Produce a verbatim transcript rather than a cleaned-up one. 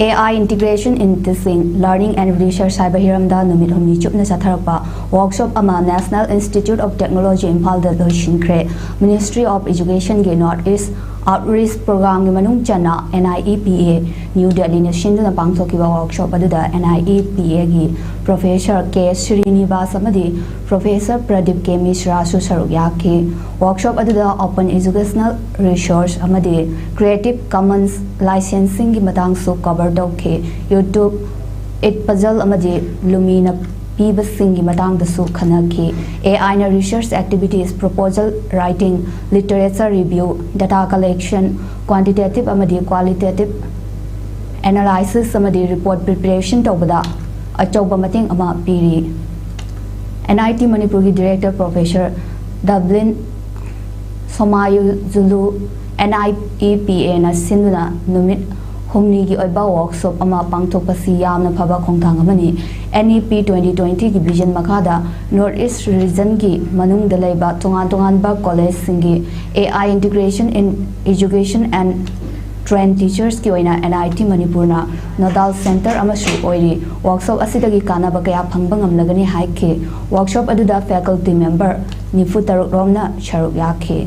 AI Integration in Teaching, Learning and Research ꯍꯥꯏꯕ ꯍꯤꯔꯝꯗ ꯅꯨꯃꯤꯠ ꯍꯨꯝꯅꯤ ꯆꯨꯞꯅ ꯆꯠꯊꯔꯛꯄ ꯋꯥꯔꯛꯁꯣꯞ ꯑꯃ National Institute of Technology ꯏꯝꯐꯥꯜꯗ ꯂꯣꯏꯁꯤꯟꯈ꯭ꯔꯦ꯫ Ministry of Educationꯒꯤ North East Outreach Programꯒꯤ ꯃꯅꯨꯡ ꯆꯟꯅ NIEPA New Delhiꯅ ꯁꯤꯟꯗꯨꯅ ꯄꯥꯡꯊꯣꯛꯈꯤꯕ ꯋꯥꯔꯛꯁꯣꯞ ꯑꯗꯨꯗ NIEPAꯒꯤ Professor K Srinivas ꯑꯃꯗꯤ Professor Pradeep K Mishraꯁꯨ ꯁꯔꯨꯛ ꯌꯥꯈꯤ꯫ ꯋꯥꯔꯛꯁꯣꯞ ꯑꯗꯨꯗ Open Educational Resource ꯑꯃꯗꯤ Creative Commons licensingꯒꯤ ꯃꯇꯥꯡꯁꯨ cover ꯇꯧꯈꯤ꯫ YouTube, Edpuzzle ꯑꯃꯗꯤ Lumiꯅ ꯄꯤꯕꯁꯤꯡꯒꯤ ꯃꯇꯥꯡꯗꯁꯨ ꯈꯟꯅꯈꯤ꯫ AIꯅ research activities, proposal writing, literature review, data collection, quantitative ꯑꯃꯗꯤ qualitative analysis ꯑꯃꯗꯤ report preparation ꯇꯧꯕꯗ ꯑꯆꯧꯕ ꯃꯇꯦꯡ ꯑꯃ ꯄꯤꯔꯤ꯫ NIT ꯃꯅꯤꯄꯨꯔꯒꯤ Director Professor Dublin Somayujulu NIEPAꯅ ꯁꯤꯟꯗꯨꯅ ꯅꯨꯃꯤꯠ ꯍꯨꯝꯅꯤꯒꯤ ꯑꯣꯏꯕ ꯋꯥꯔꯛꯁꯣꯞ ꯑꯃ ꯄꯥꯡꯊꯣꯛꯄꯁꯤ ꯌꯥꯝꯅ ꯐꯕ ꯈꯣꯡꯊꯥꯡ ꯑꯃꯅꯤ꯫ NEP twenty twentyꯒꯤ vision ꯃꯈꯥꯗ North East Regionꯒꯤ ꯃꯅꯨꯡꯗ ꯂꯩꯕ ꯇꯣꯉꯥꯟ ꯇꯣꯉꯥꯟꯕ collegeꯁꯤꯡꯒꯤ AI Integration in Education and Trained Teachersꯀꯤ ꯑꯣꯏꯅ NIT ꯃꯅꯤꯄꯨꯔꯅ nodal center ꯑꯃꯁꯨ ꯑꯣꯏꯔꯤ꯫ ꯋꯥꯔꯛꯁꯣꯞ ꯑꯁꯤꯗꯒꯤ ꯀꯥꯟꯅꯕ ꯀꯌꯥ ꯐꯪꯕ ꯉꯝꯂꯒꯅꯤ ꯍꯥꯏꯈꯤ꯫ ꯋꯥꯔꯛꯁꯣꯞ ꯑꯗꯨꯗ faculty member ꯅꯤꯐꯨ ꯇꯔꯨꯛ ꯔꯣꯝꯅ ꯁꯔꯨꯛ ꯌꯥꯈꯤ꯫